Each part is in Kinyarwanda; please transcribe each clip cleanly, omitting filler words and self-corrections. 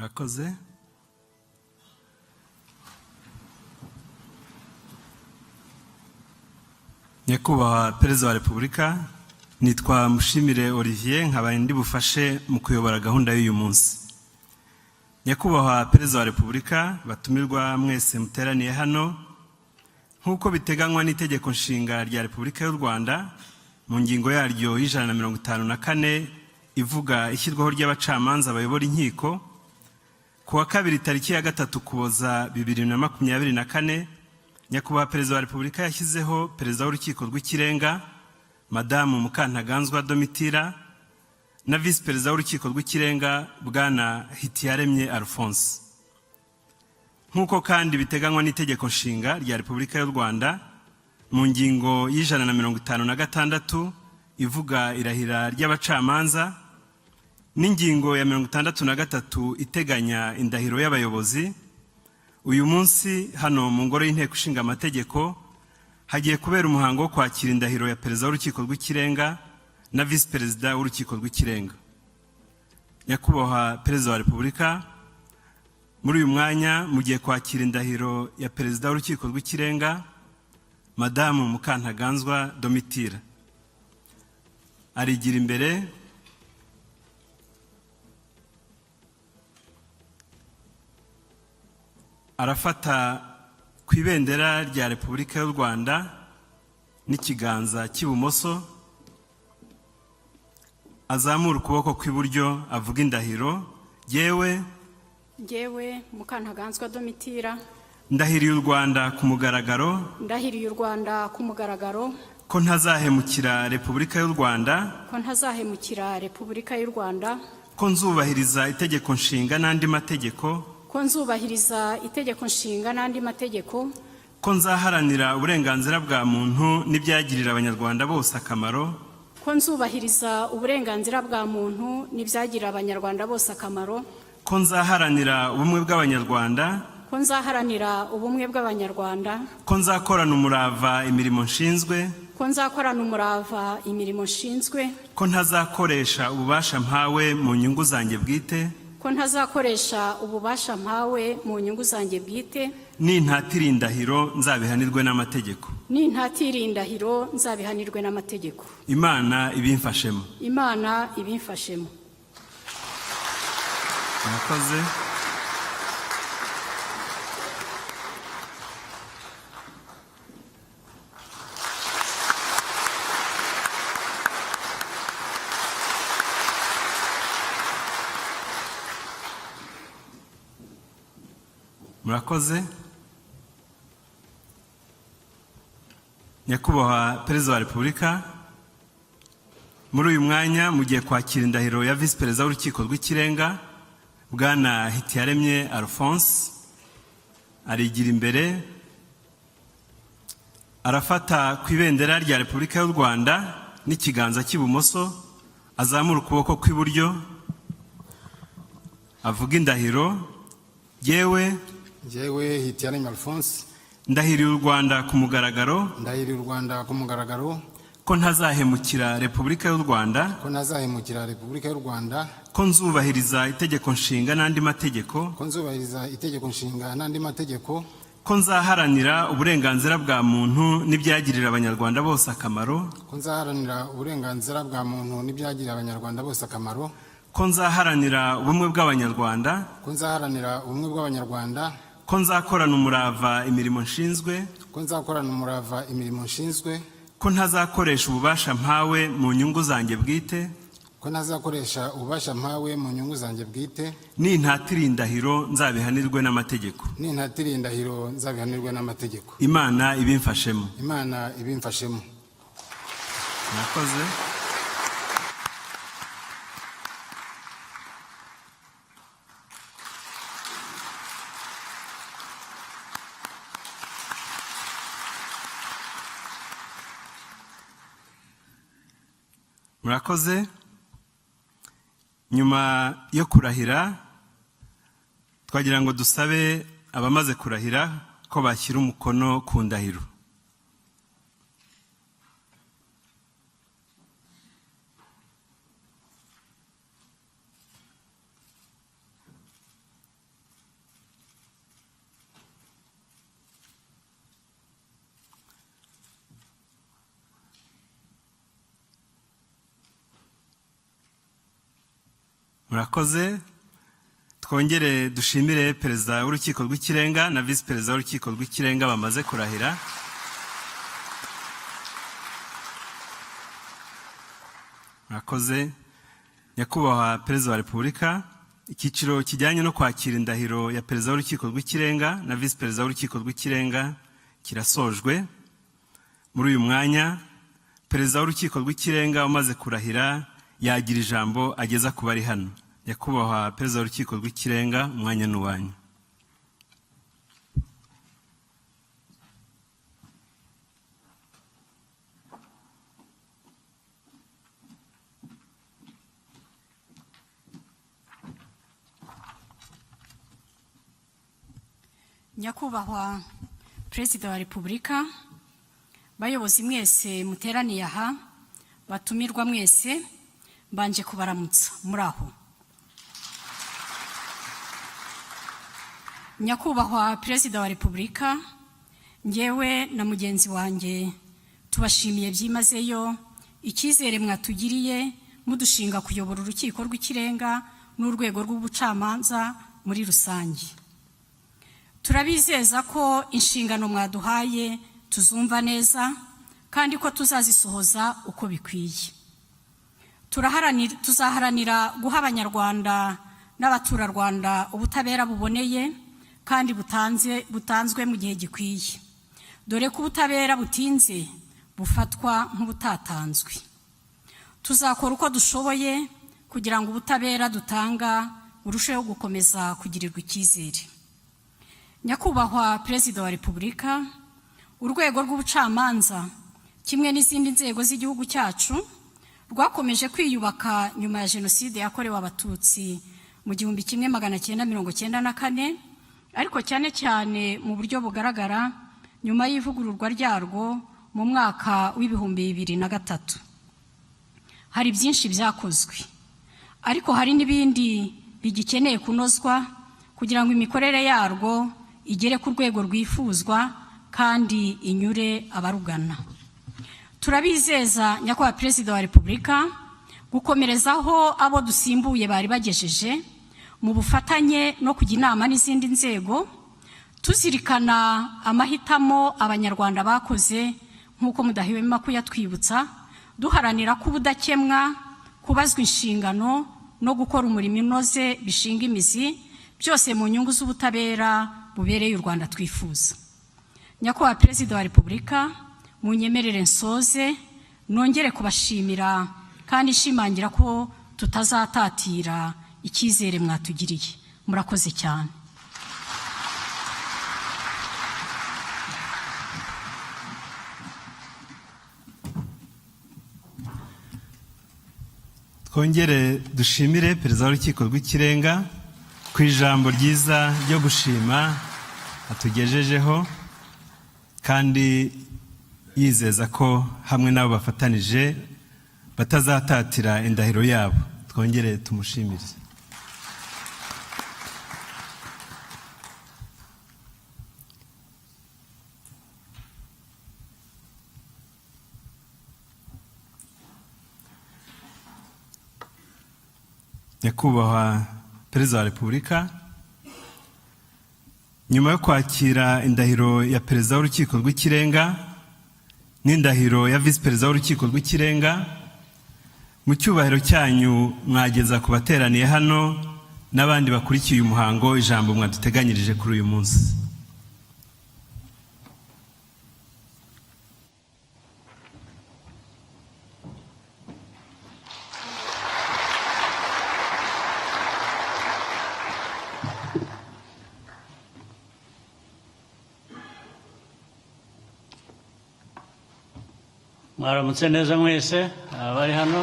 Murakoze. Nyakubahwa Perezida wa Repubulika, nitwa Mushimire Olivier, nkaba ndi bufashe mu kuyobora gahunda y'uyu munsi. Nyakubahwa Perezida wa Repubulika, batumirwa mwese muteraniye hano, nk'uko biteganywa n'Itegeko Nshinga rya Repubulika y'u Rwanda mu ngingo yaryo ya 154 ivuga ishyirwaho ry'abacamanza bayobora inkiko, ku wa kabiri tariki ya 3 Ukuboza 2024, Nyakubahwa Perezida wa Repubulika yashyizeho Perezida w'Urukiko rw'Ikirenga Madamu Mukantaganzwa Domitira na Visi Perezida w'Urukiko rw'Ikirenga Bwana Hitiyaremye Alphonse. Nk'uko kandi biteganywa n'Itegeko Nshinga rya Repubulika y'u Rwanda mu ngingo ya 156 ivuga irahira ry'abacamanza n'ingingo ya 63 iteganya indahiro y'abayobozi, uyu munsi hano mu ngoro y'Inteko Ishinga Amategeko hagiye kubera umuhango wo kwakira indahiro ya Perezida w'Urukiko rw'Ikirenga na Visi Perezida w'Urukiko rw'Ikirenga. Nyakubahwa Perezida wa Repubulika, muri uyu mwanya mugiye kwakira indahiro ya Perezida w'Urukiko rw'Ikirenga Madamu Mukantaganzwa Domitira. Arigira imbere arafata ku ibendera rya Repubulika y'u Rwanda n'ikiganza cy'ibumoso, azamura ukuboko kw'iburyo avuga indahiro: "Yewe Ngewe Mukantaganzwa Domitira, ndahiriye u Rwanda ku mugaragaro, ndahiriye u Rwanda ku mugaragaro, ko ntazahemukira Repubulika y'u Rwanda, ko ntazahemukira Repubulika y'u Rwanda, ko nzubahiriza Itegeko Nshinga n'andi mategeko, ko nzubahiriza Itegeko Nshinga n'andi mategeko, ko nzaharanira uburenganzira bwa muntu n'ibyagirira Abanyarwanda bose akamaro, ko nzubahiriza uburenganzira bwa muntu n'ibyagirira Abanyarwanda bose akamaro, ko nzaharanira ubumwe bw'Abanyarwanda, ko nzaharanira ubumwe bw'Abanyarwanda, ko nzakorana umurava imirimo nshinzwe, ko nzakorana umurava imirimo nshinzwe, ko ntazakoresha ububasha mpawe mu nyungu zanjye bwite, ko ntazakoresha ububasha mpawe mu nyungu zanjye bwite, nintatira indahiro nzabihanirwe n'amategeko. Nintatira indahiro nzabihanirwe n'amategeko. Imana ibimfashemo. Imana ibimfashemo. Murakoze. Murakoze. Nyakubahwa Perezida wa Repubulika, muri uyu mwanya mugiye kwakira indahiro ya Visi Perezida w'Urukiko rw'Ikirenga Bwana Hitiyaremye Alphonse. Arigira imbere arafata ku ibendera rya Repubulika y'u Rwanda n'ikiganza cy'ibumoso, azamura ukuboko kw'iburyo avuga indahiro: "Yewe Njyewe Hitiyaremye Alphonse, ndahiriye u Rwanda ku mugaragaro, ndahiriye u Rwanda ku mugaragaro, ko ntazahemukira Repubulika y'u Rwanda, ko ntazahemukira Repubulika y'u Rwanda, ko nzubahiriza Itegeko Nshinga n'andi mategeko, ko nzubahiriza Itegeko Nshinga n'andi mategeko, ko nzaharanira uburenganzira bwa muntu n'ibyagirira Abanyarwanda bose akamaro, ko nzaharanira uburenganzira bwa muntu n'ibyagirira Abanyarwanda bose akamaro, ko nzaharanira ubumwe bw'Abanyarwanda, ko nzaharanira ubumwe bw'Abanyarwanda, ko nzakorana umurava imirimo nshinzwe, ko nzakorana umurava imirimo nshinzwe, ko ntazakoresha ububasha mpawe mu nyungu zanjye bwite, ko ntazakoresha ububasha mpawe mu nyungu zanjye bwite, nintatira indahiro nzabihanirwe n'amategeko. Nintatira indahiro nzabihanirwe n'amategeko. Imana ibimfashemo. Imana ibimfashemo. Murakoze. Murakoze. Nyuma yo kurahira, twagira ngo dusabe abamaze kurahira ko bashyira umukono ku ndahiro. Murakoze. Twongere dushimire Perezida w'Urukiko rw'Ikirenga na Visi Perezida w'Urukiko rw'Ikirenga bamaze kurahira. Murakoze. Nyakubahwa Perezida wa Repubulika, icyiciro kijyanye no kwakira indahiro ya Perezida w'Urukiko rw'Ikirenga na Visi Perezida w'Urukiko rw'Ikirenga kirasojwe. Muri uyu mwanya, Perezida w'Urukiko rw'Ikirenga umaze kurahira yagira ijambo ageza ku bari hano. Nyakubahwa Perezida w'Urukiko rw'Ikirenga, umwanya ni uwanyu. Nyakubahwa Perezida wa Repubulika, bayobozi mwese muteraniye aha, batumirwa mwese, mbanje kubaramutsa. Muri aho? Nyakubahwa Perezida wa Repubulika, ngewe na mugenzi wanjye tubashimiye byimazeyo icyizere mwatugiriye mudushinga kuyobora Urukiko rw'Ikirenga n'urwego rw'ubucamanza muri rusange. Turabizeza ko inshingano mwaduhaye tuzumva neza kandi ko tuzazisohoza uko bikwiye. Tuzaharanira guha Abanyarwanda n'abaturarwanda ubutabera buboneye kandi butanzwe mu gihe gikwiye, dore ko ubutabera butinze bufatwa nk'ubutatanzwe. Tuzakora uko dushoboye kugira ngo ubutabera dutanga burusheho gukomeza kugirirwa icyizere. Nyakubahwa Perezida wa Repubulika, urwego rw'ubucamanza kimwe n'izindi nzego z'igihugu cyacu rwakomeje kwiyubaka nyuma ya Jenoside yakorewe Abatutsi mu 1994, ariko cyane cyane mu buryo bugaragara nyuma y'ivugururwa ryarwo mu mwaka w'2003. Hari byinshi byakozwe, ariko hari n'ibindi bigikeneye kunozwa kugira ngo imikorere yarwo igere ku rwego rwifuzwa kandi inyure abarugana. Turabizeza, Nyakubahwa Perezida wa Repubulika, gukomerezaho abo dusimbuye bari bagejeje mu bufatanye no kujya inama n'izindi nzego, tuzirikana amahitamo Abanyarwanda bakoze nk'uko mudahwema kuyatwibutsa, duharanira ko ubudakemwa, kubazwa inshingano no gukora umurimo unoze bishinga imizi, byose mu nyungu z'ubutabera bubereye u Rwanda twifuza. Nyakubahwa Perezida wa Repubulika, munyemerere nsoze nongere kubashimira kandi nshimangira ko tutazatatira icyizere mwatugiriye. Murakoze cyane. Twongere dushimire Perezida w'Urukiko rw'Ikirenga ku ijambo ryiza ryo gushima atugejejeho, kandi yizeza ko hamwe n'abo bafatanije batazatatira indahiro yabo. Twongere tumushimire. Nyakubahwa Perezida wa Repubulika, nyuma yo kwakira indahiro ya Perezida w'Urukiko rw'Ikirenga n'indahiro ya Visi Perezida w'Urukiko rw'Ikirenga, mu cyubahiro cyanyu mwageza ku bateraniye hano n'abandi bakurikiye uyu muhango ijambo mwaduteganyirije kuri uyu munsi. Mwaramutse neza mwese abari hano.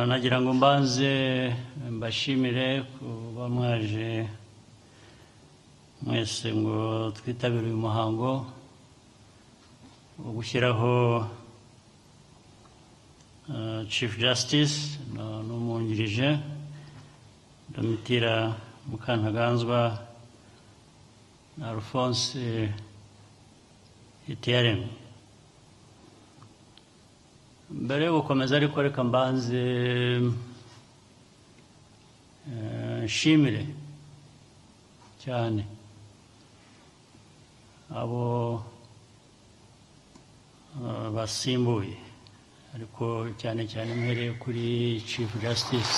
Nagira ngo mbanze mbashimire kuba mwaje mwese ngo twitabire uyu muhango wo gushyiraho Chief Justice n'umwungirije Domitira Mukantaganzwa na Alphonse Hitiyaremye. Mbere yo gukomeza ariko reka mbanze nshimire cyane abo basimbuye, ariko cyane cyane mpereye kuri Chief Justice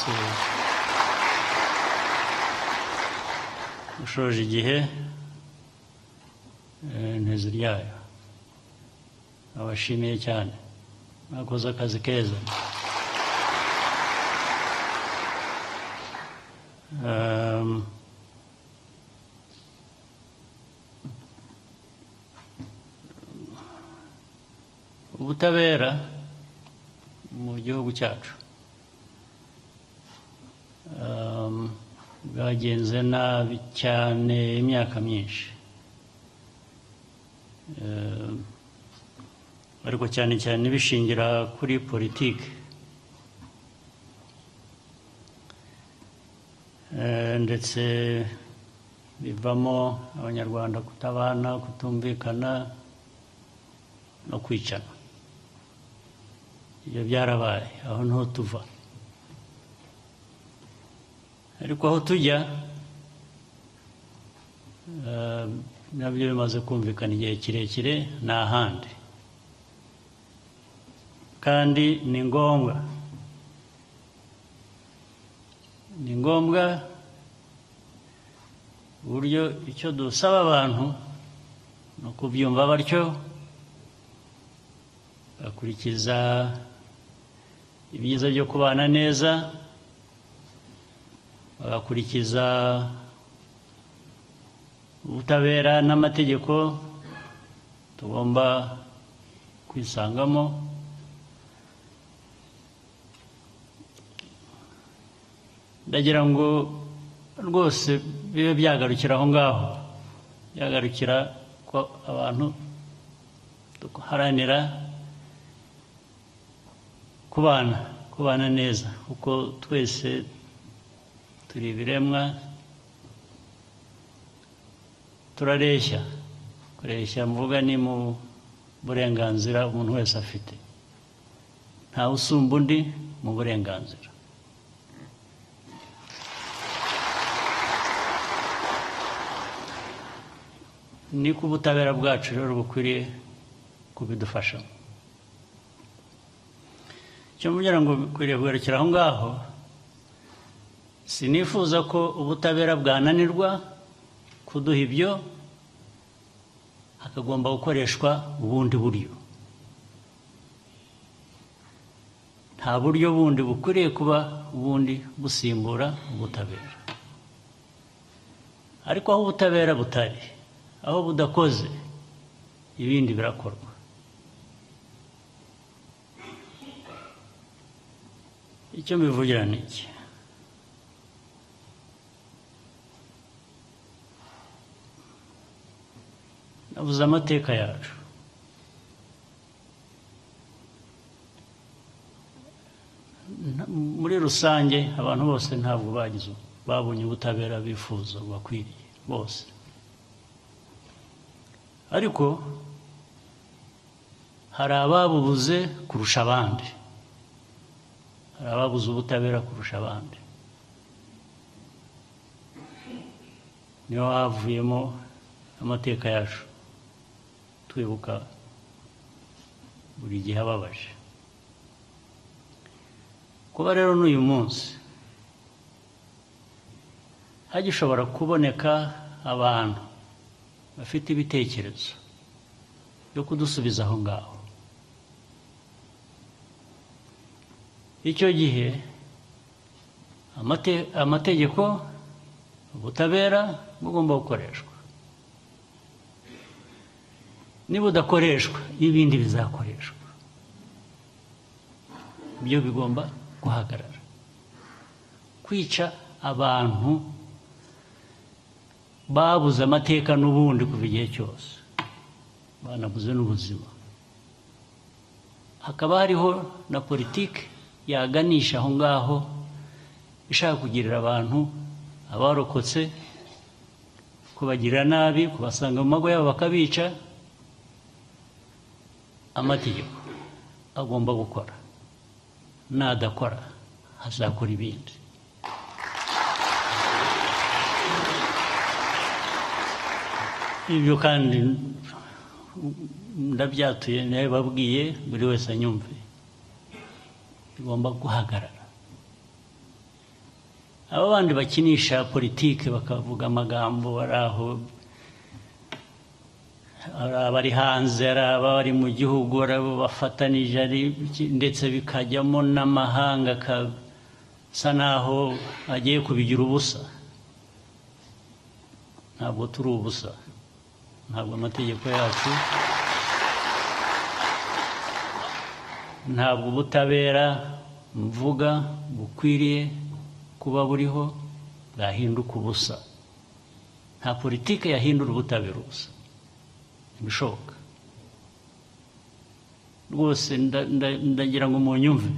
ushoje igihe Nteziryayo. Abashimiye cyane, mwakoze akazi keza. Ubutabera mu gihugu cyacu bwagenze nabi cyane imyaka myinshi, ariko cyane cyane bishingira kuri politiki, ndetse bivamo Abanyarwanda kutabana, kutumvikana no kwicana. Ibyo byarabaye, aho niho tuva. Ariko aho tujya nabyo bimaze kumvikana igihe kirekire, ni ahandi, kandi ni ngombwa, ni ngombwa uburyo icyo dusaba abantu ni ukubyumva batyo, bakurikiza ibyiza byo kubana neza, bagakurikiza ubutabera n'amategeko tugomba kwisangamo. Ndagira ngo rwose bibe byagarukira aho ngaho, byagarukira ko abantu duharanira kubana neza, kuko twese turi ibiremwa, turareshya. Kureshya mvuga ni mu burenganzira umuntu wese afite, ntawe usumba undi mu burenganzira. Niko ubutabera bwacu rero bukwiriye kubidufashamo. Icyo mvugira ngo bikwiriye kugarukira aho ngaho, sinifuza ko ubutabera bwananirwa kuduha ibyo, hakagomba gukoreshwa ubundi buryo. Nta buryo bundi bukwiriye kuba ubundi busimbura ubutabera. Ariko aho ubutabera butari, aho budakoze, ibindi birakorwa. Icyo mbivugira ni iki? Navuze amateka yacu. Muri rusange abantu bose ntabwo bagize babonye ubutabera bifuza bakwiriye bose, ariko hari ababubuze kurusha abandi, hari ababuze ubutabera kurusha abandi. Niho havuyemo amateka yacu twibuka buri gihe ababaje. Kuba rero n'uyu munsi hagishobora kuboneka abantu bafite ibitekerezo byo kudusubiza aho ngaho, icyo gihe amategeko, ubutabera bugomba gukoreshwa. Niba udakoreshwa, ibindi bizakoreshwa, ibyo bigomba guhagarara. Kwica abantu babuze amateka n'ubundi kuva igihe cyose, banabuze n'ubuzima, hakaba hariho na politiki yaganisha aho ngaho, ishaka kugirira abantu abarokotse, kubagirira nabi, kubasanga mu mago yabo bakabica. Amategeko agomba gukora. Nadakora hazakora ibindi. Ibyo kandi ndabyatuye, nabibabwiye, buri wese anyumve, bigomba guhagarara. Abo bandi bakinisha politike bakavuga amagambo ari aho, ari abari hanze, ari abari mu gihugu, ari abo bafatanije, ari ndetse bikajyamo n'amahanga akasa naho agiye kubigira ubusa. Ntabwo turi ubusa, ntabwo amategeko yacu, ntabwo ubutabera mvuga bukwiriye kuba buriho bwahinduka ubusa. Nta politike yahindura ubutabera ubusa, ntibishoboka rwose. Ndagira ngo munyumve.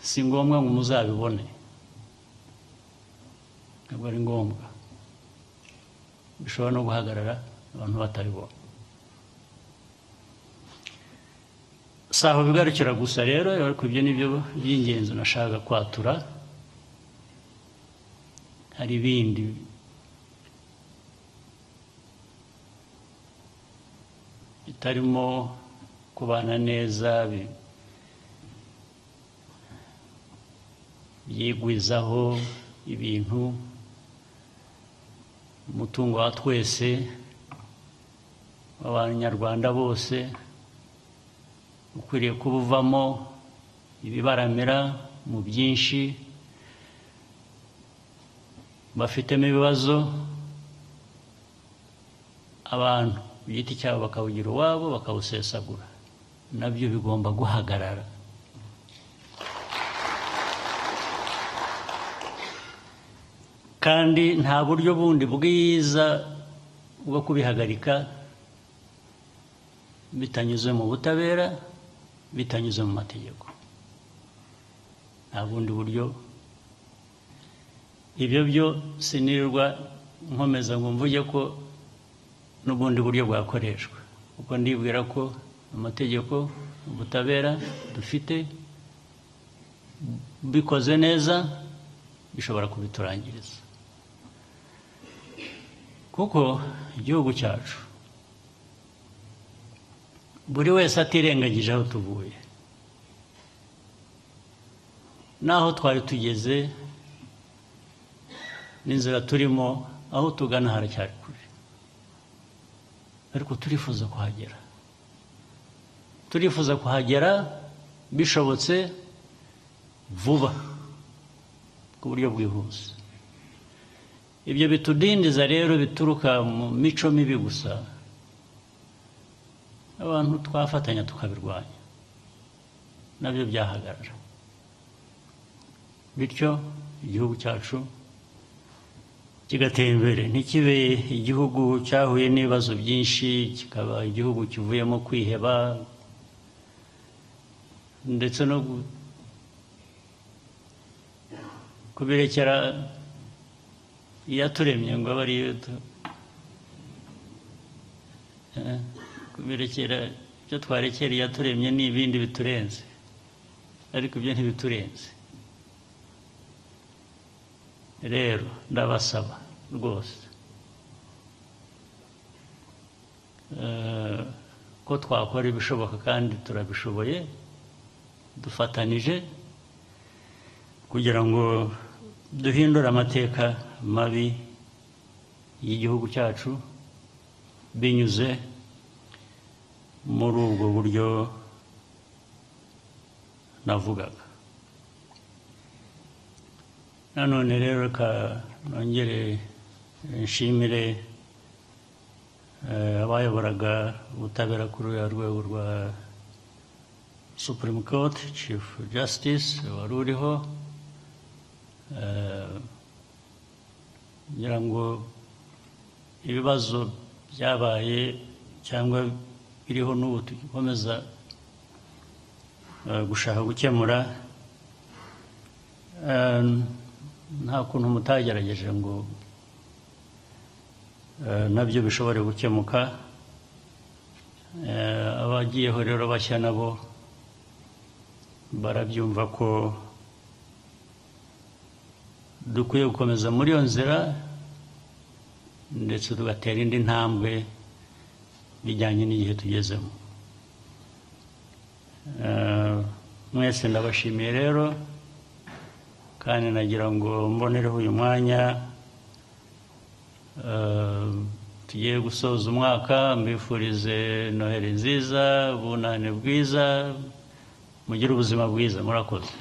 Si ngombwa ngo muzabibone, ntabwo ari ngombwa, bishobora no guhagarara abantu batabibona. Si aho bigarukira gusa rero, ariko ibyo ni byo by'ingenzi nashaka kwatura. Hari ibindi bitarimo kubana neza, byigwizaho ibintu, umutungo wa twese w'Abanyarwanda bose ukwiriye kuba uvamo ibibaramira mu byinshi, bafitemo ibibazo, abantu ku giti cyabo bakawugira uwabo, bakawusesagura, nabyo bigomba guhagarara. Kandi nta buryo bundi bwiza bwo kubihagarika bitanyuze mu butabera, bitanyuze mu mategeko. Nta bundi buryo. Ibyo byo sinirirwa nkomeza ngo mvuge ko n'ubundi buryo bwakoreshwa, kuko ndibwira ko amategeko, ubutabera dufite bikoze neza bishobora kubiturangiriza. Kuko igihugu cyacu buri wese atirengagije aho tuvuye n'aho twari tugeze n'inzira turimo, aho tugana haracyari kure, ariko turifuza kuhagera. Turifuza kuhagera bishobotse vuba ku buryo bwihuse. Ibyo bitudindiza rero bituruka mu mico mibi gusa, abantu twafatanya tukabirwanya, nabyo byahagarara. Bityo igihugu cyacu kigatera imbere, ntikibe igihugu cyahuye n'ibibazo byinshi, kikaba igihugu kivuyemo kwiheba ndetse no kubirekera iyaturemye ngo abe ariyo kubirekera. Ibyo twarekera iyaturemye ni ibindi biturenze, ariko ibyo ntibiturenze. Rero ndabasaba rwose ko twakora ibishoboka, kandi turabishoboye dufatanije, kugira ngo duhindure amateka mabi y'igihugu cyacu binyuze muri ubwo buryo navugaga. Nanone rero reka nongere nshimire abayoboraga ubutabera kuri uriya rwego rwa Supreme Court, Chief Justice wari uriho, ngira ngo ibibazo byabaye cyangwa biriho n'ubu tugikomeza gushaka gukemura, nta kuntu mutagerageje ngo nabyo bishobore gukemuka. Abagiyeho rero bashya nabo barabyumva ko dukwiye gukomeza muri iyo nzira, ndetse tugatera indi ntambwe bijyanye n'igihe tugezemo. Mwese ndabashimiye rero, kandi nagira ngo mbonereho uyu mwanya tugiye gusoza umwaka, mbifurize Noheli nziza, ubunani bwiza, mugire ubuzima bwiza. Murakoze.